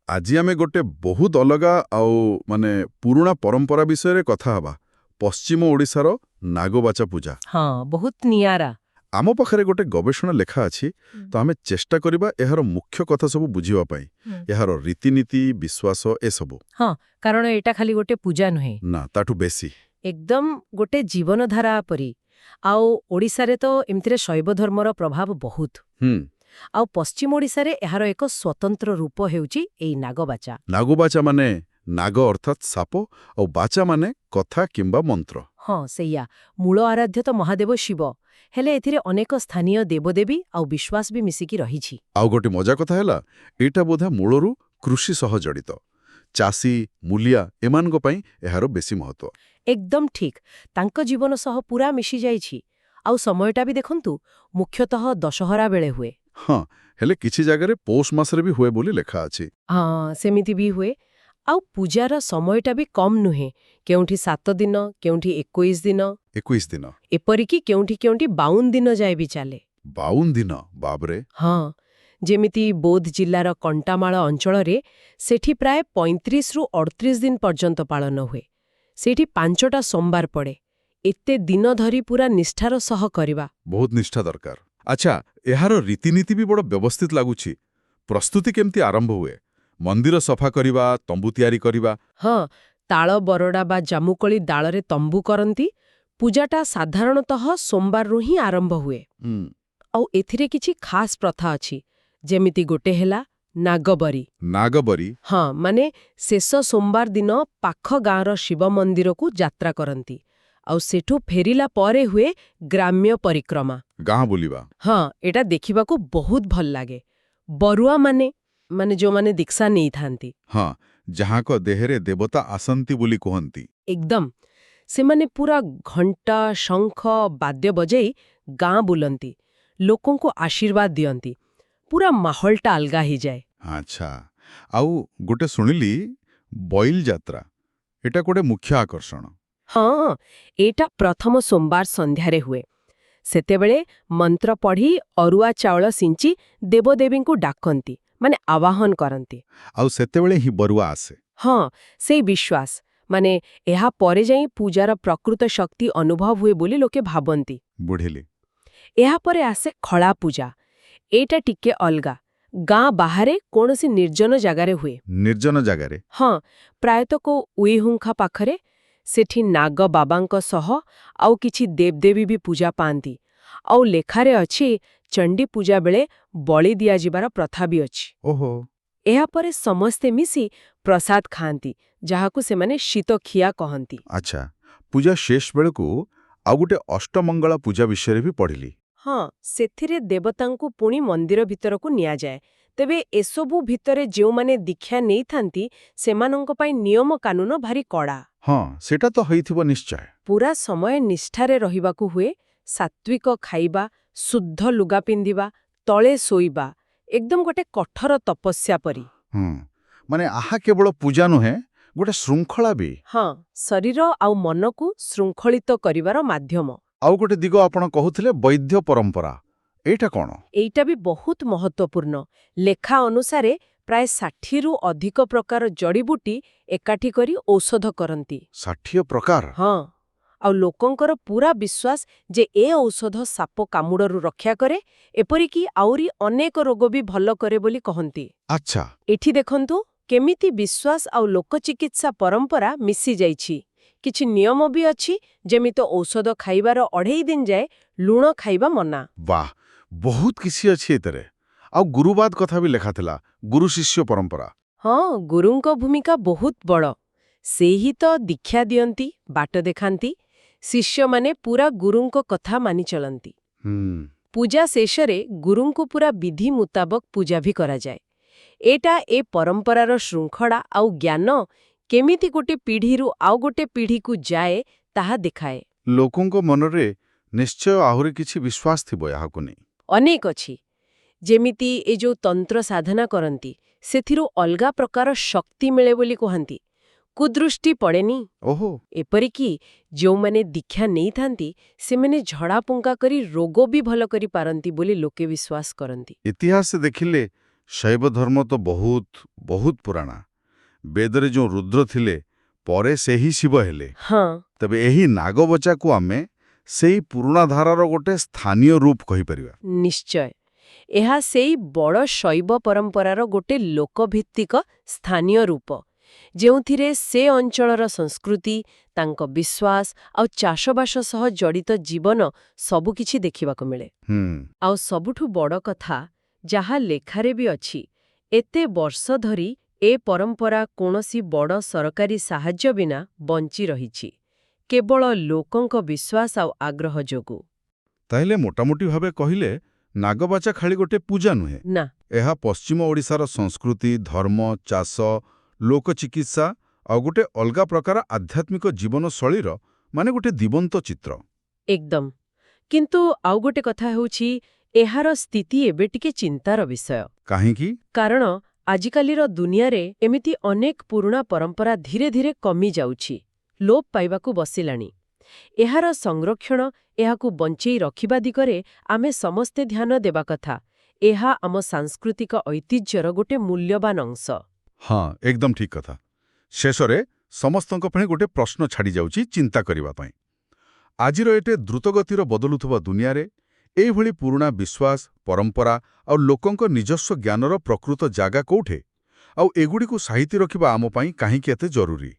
ଆଜି ଆମେ ଗୋଟେ ବହୁତ ଅଲଗା ଆଉ ମାନେ ପୁରୁଣା ପରମ୍ପରା ବିଷୟରେ କଥା ହେବା। ପଶ୍ଚିମ ଓଡ଼ିଶାର ନାଗବାଚା ପୂଜା। ହଁ, ବହୁତ ନିଆରା। ଆମ ପାଖରେ ଗୋଟେ ଗବେଷଣା ଲେଖା ଅଛି, ତ ଆମେ ଚେଷ୍ଟା କରିବା ଏହାର ମୁଖ୍ୟ କଥା ସବୁ ବୁଝିବା ପାଇଁ, ଏହାର ରୀତିନୀତି, ବିଶ୍ୱାସ, ଏସବୁ। ହଁ, କାରଣ ଏଇଟା ଖାଲି ଗୋଟେ ପୂଜା ନୁହେଁ। ନା, ତାଠୁ ବେଶୀ। ଏକଦମ ଗୋଟେ ଜୀବନଧାରା ପରି। ଆଉ ଓଡ଼ିଶାରେ ତ ଏମିତିରେ ଶୈବ ଧର୍ମର ପ୍ରଭାବ ବହୁତ। ଆଉ ପଶ୍ଚିମ ଓଡ଼ିଶାରେ ଏହାର ଏକ ସ୍ୱତନ୍ତ୍ର ରୂପ ହେଉଛି ଏଇ ନାଗବାଚା। ନାଗବାଚା ମାନେ ନାଗ ଅର୍ଥାତ୍ ସାପ, ଆଉ ବାଚା ମାନେ କଥା କିମ୍ବା ମନ୍ତ୍ର। ହଁ, ସେଇଆ। ମୂଳ ଆରାଧ୍ୟ ତ ମହାଦେବ ଶିବ, ହେଲେ ଏଥିରେ ଅନେକ ସ୍ଥାନୀୟ ଦେବଦେବୀ ଆଉ ବିଶ୍ୱାସ ବି ମିଶିକି ରହିଛି। ଆଉ ଗୋଟେ ମଜା କଥା ହେଲା, ଏଇଟା ବୋଧେ ମୂଳରୁ କୃଷି ସହ ଜଡ଼ିତ। ଚାଷୀ, ମୂଲିଆ ଏମାନଙ୍କ ପାଇଁ ଏହାର ବେଶୀ ମହତ୍ତ୍ୱ। ଏକଦମ ଠିକ୍, ତାଙ୍କ ଜୀବନ ସହ ପୁରା ମିଶିଯାଇଛି। ଆଉ ସମୟଟା ବି ଦେଖନ୍ତୁ, ମୁଖ୍ୟତଃ ଦଶହରା ବେଳେ ହୁଏ। ହଁ, ହେଲେ କିଛି ଜାଗାରେ ପୌଷ ମାସରେ ବି ହୁଏ ବୋଲି ଲେଖା ଅଛି। ହଁ, ସେମିତି ବି ହୁଏ। ଆଉ ପୂଜାର ସମୟଟା ବି କମ୍ ନୁହେଁ। କେଉଁଠି 7 ଦିନ, କେଉଁଠି 21 ଦିନ। 21 ଦିନ? ଏପରିକି କେଉଁଠି କେଉଁଠି 52 ଦିନ ଯାଏ ବି ଚାଲେ। 52 ଦିନ, ବାବରେ! ହଁ, ଯେମିତି ବୌଦ୍ଧ ଜିଲ୍ଲାର କଣ୍ଟାମାଳ ଅଞ୍ଚଳରେ, ସେଠି ପ୍ରାୟ 35ରୁ 38 ଦିନ ପର୍ଯ୍ୟନ୍ତ ପାଳନ ହୁଏ। ସେଇଠି 5ଟା ସୋମବାର ପଡ଼େ। ଏତେ ଦିନ ଧରି ପୁରା ନିଷ୍ଠାର ସହ କରିବା। ବହୁତ ନିଷ୍ଠା ଦରକାର। ଆଚ୍ଛା, ଏହାର ରୀତିନୀତି ବି ବଡ଼ ବ୍ୟବସ୍ଥିତ ଲାଗୁଛି। ପ୍ରସ୍ତୁତି କେମିତି ଆରମ୍ଭ ହୁଏ? ମନ୍ଦିର ସଫା କରିବା, ତମ୍ବୁ ତିଆରି କରିବା। ହଁ, ତାଳ ବରଡ଼ା ବା ଜାମୁକୋଳି ଡାଳରେ ତମ୍ବୁ କରନ୍ତି। ପୂଜାଟା ସାଧାରଣତଃ ସୋମବାରରୁ ହିଁ ଆରମ୍ଭ ହୁଏ। ଆଉ ଏଥିରେ କିଛି ଖାସ୍ ପ୍ରଥା ଅଛି। ଯେମିତି ଗୋଟେ ହେଲା ନାଗବରି। ନାଗବରି? ହଁ, ମାନେ ଶେଷ ସୋମବାର ଦିନ ପାଖ ଗାଁର ଶିବ ମନ୍ଦିରକୁ ଯାତ୍ରା କରନ୍ତି। ଆଉ ସେଠୁ ଫେରିଲା ପରେ ହୁଏ ଗ୍ରାମ୍ୟ ପରିକ୍ରମା। ଗାଁ ବୁଲିବା। ହଁ, ଏଇଟା ଦେଖିବାକୁ ବହୁତ ଭଲ ଲାଗେ। ବରୁଆ ମାନେ, ମାନେ ଯେଉଁମାନେ ଦୀକ୍ଷା ନେଇଥାନ୍ତି। ହଁ, ଯାହାଙ୍କ ଦେହରେ ଦେବତା ଆସନ୍ତି ବୋଲି କୁହନ୍ତି। ଏକଦମ। ସେମାନେ ପୁରା ଘଣ୍ଟା, ଶଙ୍ଖ, ବାଦ୍ୟ ବଜେଇ ଗାଁ ବୁଲନ୍ତି, ଲୋକଙ୍କୁ ଆଶୀର୍ବାଦ ଦିଅନ୍ତି। ପୁରା ମାହୋଲଟା ଅଲଗା ହେଇଯାଏ। ଆଚ୍ଛା, ଆଉ ଗୋଟେ ଶୁଣିଲି ବଇଲ ଯାତ୍ରା, ଏଟା ଗୋଟେ ମୁଖ୍ୟ ଆକର୍ଷଣ। ହଁ, ଏଇଟା ପ୍ରଥମ ସୋମବାର ସନ୍ଧ୍ୟାରେ ହୁଏ। ସେତେବେଳେ ମନ୍ତ୍ର ପଢ଼ି ଅରୁଆ ଚାଉଳ ସିଞ୍ଚି ଦେବଦେବୀଙ୍କୁ ଡାକନ୍ତି, ମାନେ ଆବାହନ କରନ୍ତି। ଆଉ ସେତେବେଳେ ହିଁ ବରୁଆ ଆସେ। ହଁ, ସେଇ ବିଶ୍ୱାସ, ମାନେ ଏହା ପରେ ଯାଇ ପୂଜାର ପ୍ରକୃତ ଶକ୍ତି ଅନୁଭବ ହୁଏ ବୋଲି ଲୋକେ ଭାବନ୍ତି। ବୁଝିଲି। ଏହାପରେ ଆସେ ଖଳା ପୂଜା। ଏଇଟା ଟିକେ ଅଲଗା। ଗାଁ ବାହାରେ କୌଣସି ନିର୍ଜନ ଜାଗାରେ ହୁଏ। ନିର୍ଜନ ଜାଗାରେ? ହଁ, ପ୍ରାୟତଃ କୋଉ ଉଇହୁଙ୍ଖା ପାଖରେ। ସେଠି ନାଗ ବାବାଙ୍କ ସହ ଆଉ କିଛି ଦେବଦେବୀ ବି ପୂଜା ପାଆନ୍ତି। ଆଉ ଲେଖାରେ ଅଛି, ଚଣ୍ଡୀ ପୂଜା ବେଳେ ବଳି ଦିଆଯିବାର ପ୍ରଥା ବି ଅଛି। ଏହାପରେ ସମସ୍ତେ ମିଶି ପ୍ରସାଦ ଖାଆନ୍ତି, ଯାହାକୁ ସେମାନେ ଶୀତଖିଆ କହନ୍ତି। ଆଚ୍ଛା, ପୂଜା ଶେଷ ବେଳକୁ ଆଉ ଗୋଟେ ଅଷ୍ଟମଙ୍ଗଳା ପୂଜା ବିଷୟରେ ବି ପଢ଼ିଲି। ହଁ, ସେଥିରେ ଦେବତାଙ୍କୁ ପୁଣି ମନ୍ଦିର ଭିତରକୁ ନିଆଯାଏ। ତେବେ ଏସବୁ ଭିତରେ ଯେଉଁମାନେ ଦୀକ୍ଷା ନେଇଥାନ୍ତି, ସେମାନଙ୍କ ପାଇଁ ନିୟମ କାନୁନ ଭାରି କଡ଼ା। ହଁ, ସେଟା ତ ହେଇଥିବ ନିଶ୍ଚୟ। ପୁରା ସମୟ ନିଷ୍ଠାରେ ରହିବାକୁ ହୁଏ। ସାତ୍ୱିକ ଖାଇବା, ଶୁଦ୍ଧ ଲୁଗା ପିନ୍ଧିବା, ତଳେ ଶୋଇବା, ଏକଦମ ଗୋଟେ କଠୋର ତପସ୍ୟା ପରି। ମାନେ ଆହା କେବଳ ପୂଜା ନୁହେଁ, ଗୋଟେ ଶୃଙ୍ଖଳା ବି। ହଁ, ଶରୀର ଆଉ ମନକୁ ଶୃଙ୍ଖଳିତ କରିବାର ମାଧ୍ୟମ। ଆଉ ଗୋଟେ ଦିଗ ଆପଣ କହୁଥିଲେ, ବୈଦ୍ୟ ପରମ୍ପରା। ଏଇଟା କ'ଣ? ଏଇଟା ବି ବହୁତ ମହତ୍ତ୍ୱପୂର୍ଣ୍ଣ। ଲେଖା ଅନୁସାରେ ପ୍ରାୟ 60ରୁ ଅଧିକ ପ୍ରକାର ଜଡ଼ିବୁଟି ଏକାଠି କରି ଔଷଧ କରନ୍ତି। 60 ପ୍ରକାର? ହଁ, ଆଉ ଲୋକଙ୍କର ପୁରା ବିଶ୍ୱାସ ଯେ ଏ ଔଷଧ ସାପ କାମୁଡ଼ରୁ ରକ୍ଷା କରେ, ଏପରିକି ଆହୁରି ଅନେକ ରୋଗ ବି ଭଲ କରେ ବୋଲି କହନ୍ତି। ଏଠି ଦେଖନ୍ତୁ କେମିତି ବିଶ୍ୱାସ ଆଉ ଲୋକଚିକିତ୍ସା ପରମ୍ପରା ମିଶିଯାଇଛି। କିଛି ନିୟମ ବି ଅଛି, ଯେମିତି ଔଷଧ ଖାଇବାର 2.5 ଦିନ ଯାଏ ଲୁଣ ଖାଇବା ମନା। ବାଃ, ବହୁତ କିଛି ଅଛି ଏଥିରେ। ଆଉ ଗୁରୁବାଦ କଥା ବି ଲେଖାଥିଲା, ଗୁରୁ ଶିଷ୍ୟ ପରମ୍ପରା। ହଁ, ଗୁରୁଙ୍କ ଭୂମିକା ବହୁତ ବଡ଼। ସେ ହିଁ ତ ଦୀକ୍ଷା ଦିଅନ୍ତି, ବାଟ ଦେଖାନ୍ତି। ଶିଷ୍ୟମାନେ ପୁରା ଗୁରୁଙ୍କ କଥା ମାନି ଚଳନ୍ତି। ପୂଜା ଶେଷରେ ଗୁରୁଙ୍କୁ ପୁରା ବିଧି ମୁତାବକ ପୂଜା ବି କରାଯାଏ। ଏଇଟା ଏ ପରମ୍ପରାର ଶୃଙ୍ଖଳା ଆଉ ଜ୍ଞାନ କେମିତି ଗୋଟେ ପିଢ଼ିରୁ ଆଉ ଗୋଟେ ପିଢ଼ିକୁ ଯାଏ, ତାହା ଦେଖାଏ। ଲୋକଙ୍କ ମନରେ ନିଶ୍ଚୟ ଆହୁରି କିଛି ବିଶ୍ୱାସ ଥିବ ଏହାକୁ ନେଇ। ଅନେକ ଅଛି। ଯେମିତି ଏ ଯୋଉ ତନ୍ତ୍ର ସାଧନା କରନ୍ତି, ସେଥିରୁ ଅଲଗା ପ୍ରକାର ଶକ୍ତି ମିଳେ ବୋଲି କୁହନ୍ତି। କୁଦୃଷ୍ଟି ପଡ଼େନି। ଏପରିକି ଯେଉଁମାନେ ଦୀକ୍ଷା ନେଇଥାନ୍ତି, ସେମାନେ ଝଡ଼ାଫୁଙ୍କା କରି ରୋଗ ବି ଭଲ କରିପାରନ୍ତି ବୋଲି ଲୋକେ ବିଶ୍ୱାସ କରନ୍ତି। ଇତିହାସ ଦେଖିଲେ ଶୈବ ଧର୍ମ ତ ବହୁତ ବହୁତ ପୁରାଣା। ବେଦରେ ଯେଉଁ ରୁଦ୍ର ଥିଲେ, ପରେ ସେ ହିଁ ଶିବ ହେଲେ। ହଁ। ତେବେ ଏହି ନାଗବଚାକୁ ଆମେ ସେଇ ପୁରୁଣା ଧାରାର ଗୋଟେ ସ୍ଥାନୀୟ ରୂପ କହିପାରିବା। ନିଶ୍ଚୟ। ଏହା ସେଇ ବଡ଼ ଶୈବ ପରମ୍ପରାର ଗୋଟେ ଲୋକଭିତ୍ତିକ ସ୍ଥାନୀୟ ରୂପ, ଯେଉଁଥିରେ ସେ ଅଞ୍ଚଳର ସଂସ୍କୃତି, ତାଙ୍କ ବିଶ୍ୱାସ ଆଉ ଚାଷବାସ ସହ ଜଡ଼ିତ ଜୀବନ ସବୁକିଛି ଦେଖିବାକୁ ମିଳେ। ହୁଁ। ଆଉ ସବୁଠୁ ବଡ଼ କଥା, ଯାହା ଲେଖାରେ ବି ଅଛି, ଏତେ ବର୍ଷ ଧରି ଏ ପରମ୍ପରା କୌଣସି ବଡ଼ ସରକାରୀ ସାହାଯ୍ୟ ବିନା ବଞ୍ଚି ରହିଛି, କେବଳ ଲୋକଙ୍କ ବିଶ୍ୱାସ ଆଉ ଆଗ୍ରହ ଯୋଗୁଁ। ତାହେଲେ ମୋଟାମୋଟି ଭାବେ କହିଲେ ନାଗବାଚା ଖାଲି ଗୋଟେ ପୂଜା ନୁହେଁ। ନା। ଏହା ପଶ୍ଚିମ ଓଡ଼ିଶାର ସଂସ୍କୃତି, ଧର୍ମ, ଚାଷ, ଲୋକଚିକିତ୍ସା ଆଉ ଗୋଟେ ଅଲଗା ପ୍ରକାର ଆଧ୍ୟାତ୍ମିକ ଜୀବନଶୈଳୀର ମାନେ ଗୋଟେ ଜୀବନ୍ତ ଚିତ୍ର। ଏକଦମ। କିନ୍ତୁ ଆଉ ଗୋଟେ କଥା ହେଉଛି, ଏହାର ସ୍ଥିତି ଏବେ ଟିକେ ଚିନ୍ତାର ବିଷୟ। କାହିଁକି? କାରଣ ଆଜିକାଲିର ଦୁନିଆରେ ଏମିତି ଅନେକ ପୁରୁଣା ପରମ୍ପରା ଧୀରେ ଧୀରେ କମି ଯାଉଛି, ଲୋପ ପାଇବାକୁ ବସିଲାଣି। ଏହାର ସଂରକ୍ଷଣ, ଏହାକୁ ବଞ୍ଚେଇ ରଖିବା ଦିଗରେ ଆମେ ସମସ୍ତେ ଧ୍ୟାନ ଦେବା କଥା। ଏହା ଆମ ସାଂସ୍କୃତିକ ଐତିହ୍ୟର ଗୋଟେ ମୂଲ୍ୟବାନ ଅଂଶ। ହଁ, ଏକଦମ ଠିକ୍ କଥା। ଶେଷରେ ସମସ୍ତଙ୍କ ପାଇଁ ଗୋଟେ ପ୍ରଶ୍ନ ଛାଡ଼ି ଯାଉଛି ଚିନ୍ତା କରିବା ପାଇଁ। ଆଜିର ଏତେ ଦ୍ରୁତଗତିର ବଦଳୁଥିବା ଦୁନିଆରେ ଏଇଭଳି ପୁରୁଣା ବିଶ୍ୱାସ, ପରମ୍ପରା ଆଉ ଲୋକଙ୍କ ନିଜସ୍ୱ ଜ୍ଞାନର ପ୍ରକୃତ ଜାଗା କୋଉଠି? ଆଉ ଏଗୁଡ଼ିକୁ ସାଇତି ରଖିବା ଆମ ପାଇଁ କାହିଁକି ଏତେ ଜରୁରୀ?